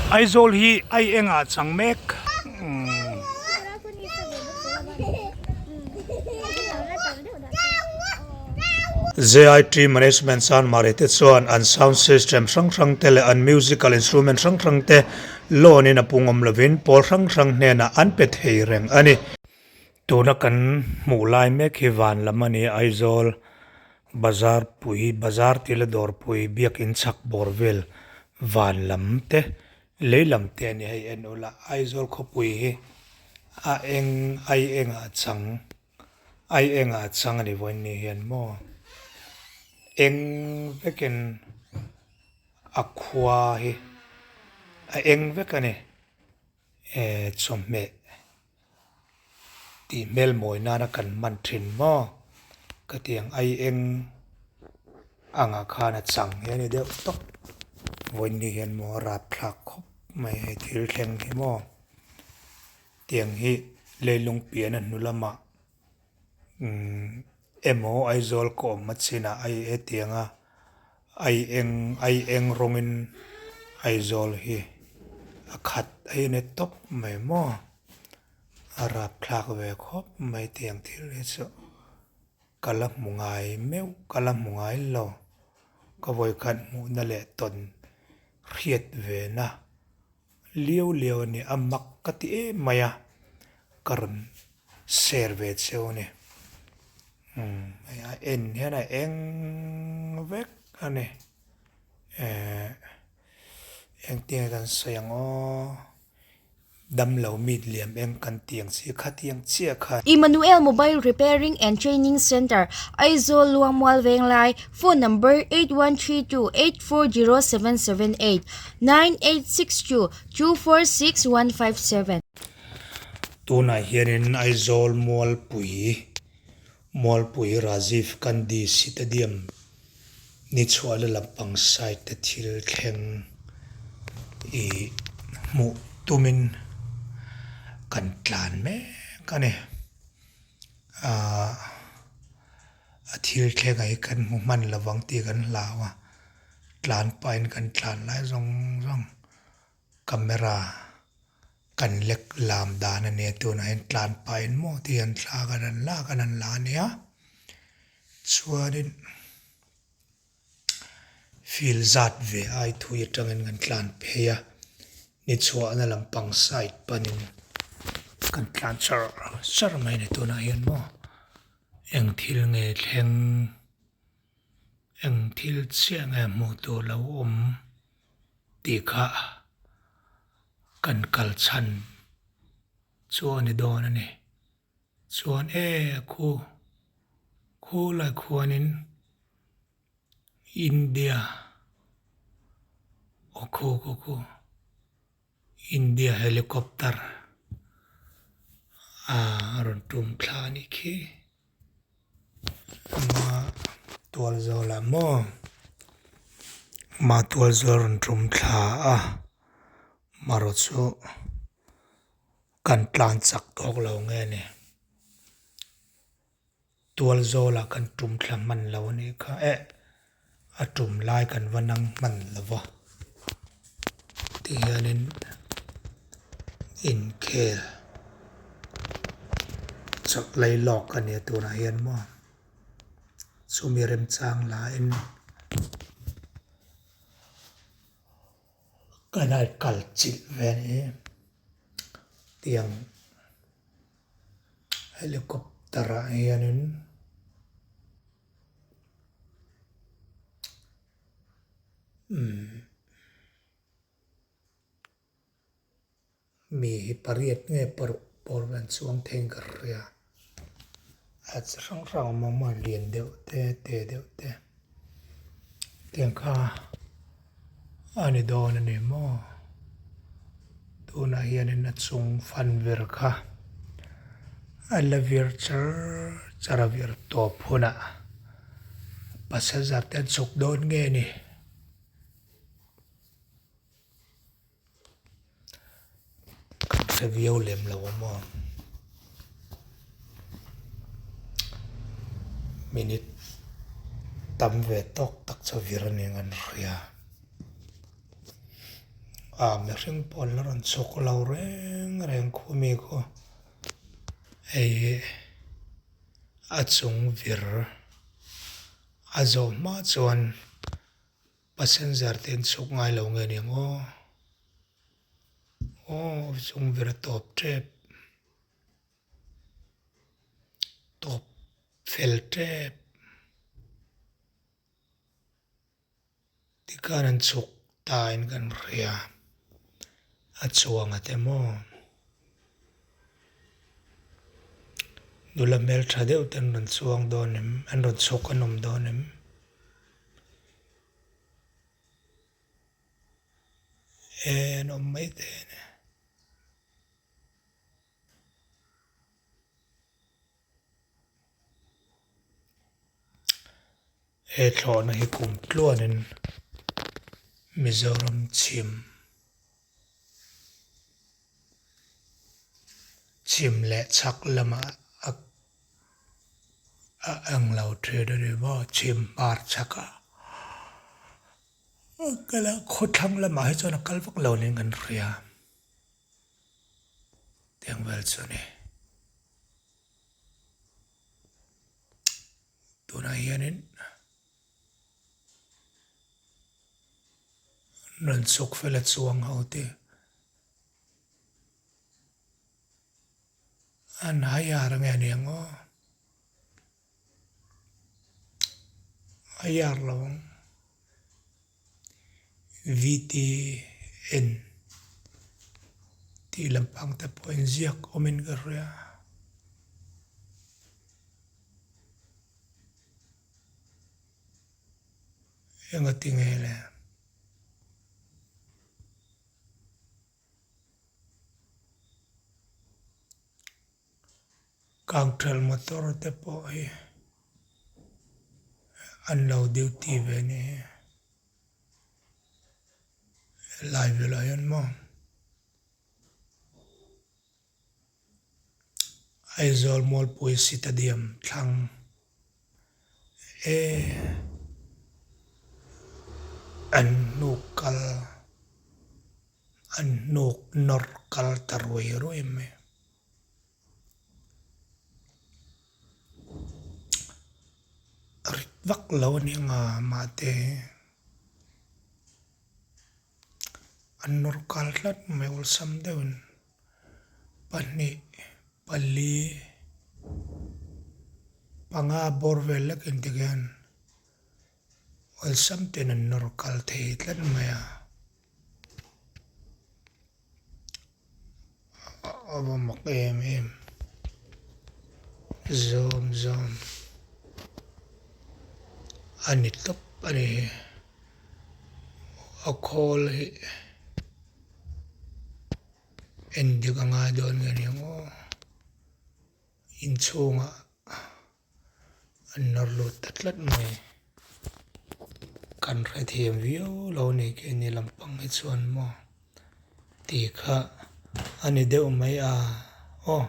Aizawl hi ai engah chang mek. JIT Management Chanmari te chuan an sound system hrang hrang te leh an musical instrument hrang hrang te loan in a pungawm lovin pawl hrang hrang hnenah an pe thei reng a ni. Tuna kan hmuh lai mek hi van lam a ni a, Aizawl bazar pui, bazar tih leh dawrpui biakin chhak bawr vel van lam te lei lam te a ni hei en ula Aizawl khawpui hi a eng ai engah chang ai engah chang a ni vawiin ni hian maw eng vekin a khua hi a eng vek a ni eh chawhmeh. Tih hmel mawi nana kan hman thin maw? Ka ti ang ai eng angah khan a chang hi a ni deuh tawp. Vawiin hian maw a rapthlak khawp mai hei thil thleng hi maw? Tiang hi leilung pian a hnu lamah umm emaw Aizawl ka awm a chinah ai hetiang a ai eng ai eng rawngin Aizawl hi a khat a ni tawp mai maw? A rapthlak ve khawp mai tiang thil hi chu ka la hmu ngai meuh ka la hmu ngai lo ka vawikhat hmuhna leh tawn hriat ve na liau liau a ni a mak ka ti em mai a ka rawn share ve cheu a ni umm a en hian a eng vek a ni ehh engtin nge kan sawi ang aw. Damlo meet liam eng kan ti ang chi kha ti ang chiah kha. Emmanuel Mobile Repairing and Training Centre, Aizawl Luangmual Venglai, Phone Number, 8132 840778, 9862 246157. Tunah hianin Aizawl Mualpui, Mualpui Rajiv Gandhi Sitadium ni chhuahna lampang side te thil thleng ih hmuh tumin kan tlan mek a ni ahh a thil thleng ah hi kan hmu hman lovang tih kan hlau a tlan pahin kan tlan lai zawng zawng camera kan lek lam dan a nia tunah hian tlan pahin maw tih an thlak a an lak a an la a nia chuanin field zat ve ai thui atangin kan tlan phei a ni chhuahna lampang side panin kan tlan char char mai a ni tunah hian maw eng thil nge thleng eng thil chiah nge hmuh tur lo awm. Tih kha kan kal chhan chu a ni dawn a ni. Chuan e khu khu lai khuanin India aw khu khu khu India helicopter a rawn tum thla a nih khi. Ama tual zawlah maw ama tual zawl rawn tum thla a marawh chu kan tlan chak tawk lo nge ni tual zawlah kan tum thla hman lo a nih kha eh a tum lai kan va nang hman lo va tihianin inkhel chawlh lei lawk a nia tunah hian maw chumi remchang lahin kan han kal chilh ve a ni tiang helicopter ah hianin. Mi hi pariat nge paruk bawr vel an chuang thei in ka hria a chi hrang hrang a awm a maw lian deuh te te deuh te tiang kha a ni dawn a ni maw tunah hianin a chung fan vir kha a la vir char char a vir tawp hunah passenger te an chhuk dawn nge ni. Kan hre viau lem lo a maw minute tam ve tawk tak chu vir a ni ang an hria. Ah mihring pawh an la rawn chhuk lo reng reng khu mi khu hei hi a chung vir a zawh hma chuan passenger te an chhuk ngai lo nge ni ang aw aw a chung vir a tawp tep tawp fel tep. Tikhan an chhuk ta in kan hria, a chuang a te maw? Nula hmeltha deuh te an rawn chuang dawn em? An rawn chhuk an awm dawn em? E an awm mai thei a ni. He thlawhna hi kum tluanin Mizoram chhim chhim leh chhak lamah a a eng lo thin a ni maw chhim hmar chhakah a kal a khawthlang lamah hi chuan a kal vak lo niin kan hria. Tiang vel chu a ni. Tunah hianin rawn chhuk fel a chuang ho te an hai ar ange a niang aw. Hai ar lo ang. VTN tih lampang te pawh inziak awmin ka hria. Engati nge le? Kangthal motor te pawh hi an lo duty ve a ni hi helai velah hian maw Aizawl Mualpui Sitadium thlang e an hnuk kal an hnuk nawr kal ta ruai ruai mai. Rit vak lo a ni ang a mahte an nawr kal tlat mai awlsam deuhin pahnih pali panga bawr vel lek inti khian awlsam ten an nawr kal thei tlat mai a. A va mak em em zawm zawm a ni tawp a ni a khawl hi en dik a ngai dawn nge niang aw inchhungah an nawr lut ta tlat mai. Kan hrethiam viau lo a ni keini lampang hi chuan maw tih kha a ni deuh mai a aw.